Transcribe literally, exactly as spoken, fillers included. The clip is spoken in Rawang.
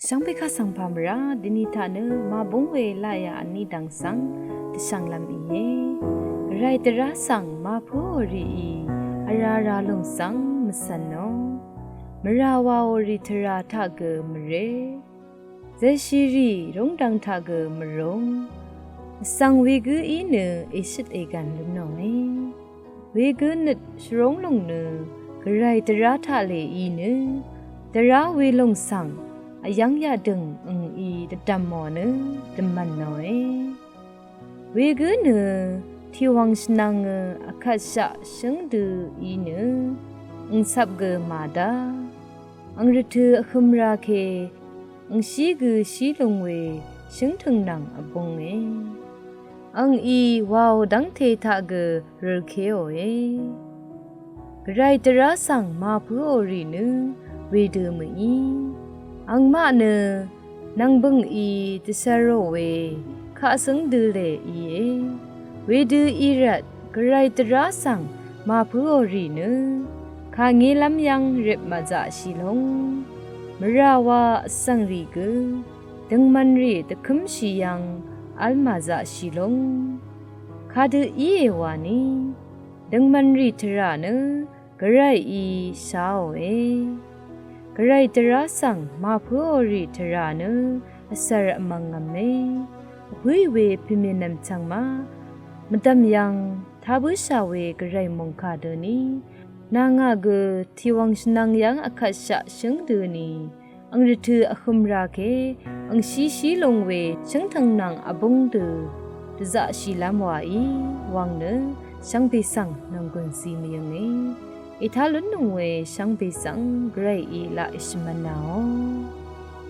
Jv́ng pè kaq svng pà mvrá dvni taq nø màbúng we laqyà vní dvng svng dvshv̀nglv́m íe. Gvray dvrá svng màpǿò rìí vrara lùng svng mvcv̀nò. Mvrà wàò rì tvrà taq gø mvré. Zeshìrì rúngdvng taq gø mvrúng. Vsvng wegǿ í nø èshøt ègv̀n lúnòe. Wegǿ nøt shvrúng lùng nø Gvray dvrá taq lè í nø dvrá welùng svng vyv́ng yadø̀ng ø̀ngí dvdv̀mò nø dvmv̀nòe. Wegǿ nø tìwv̀ng shvnvngø vkvtshaq shǿng dø í nø ø̀ngcvp gø màdá. Àng rvtø̄ vhø̄m ra ke àng shí gø shí lùng we shǿngtø̀ng nvng vbúnge. Àngí wàò dv́ngte taq gø rø̄lkeòe. Gvray dvrá svng màpǿò rì nø wedø̄ mø̀í. Àngmaq nø nvngbø̀ngí dvsvrò we kaq svng dø̄ lè íe. Wedø̄ í rvt Gvray dvrá svng màpǿò rì nø kàngélv́m yv́ng rip màzaqshì lúng. Mvrà wa vsvng rì gø døngmv̄n rì dvkǿmshì yv́ng v̄l màzaqshì lúng. Kadø íe wani døngmv̄n rì tvrà nø Gvrayí sháòe. Gvray dvrá svng màpǿò rì tvrà nø vsvr vmv̄ngv̄me. Vpǿì we pèmènvm chvngma mvdv̀m yv́ng tá bǿshà we Gvray mòngkà dø̄ni nà ngà gø tìwv̀ng shvnvng yv́ng vkvtshaq shǿng dø̄ni àng rvtø̄ vhø̄m ra ke àng shí shí lùng we shǿngtø̀ng nvng vbúng dø̄ dvzaqshìlv́m wàí wvng nø shvngbe svng nònggùn zí mvyǿnge. Ètá lúnnøng we shvngbe svng Gvrayí laq èshvmv̄nàò.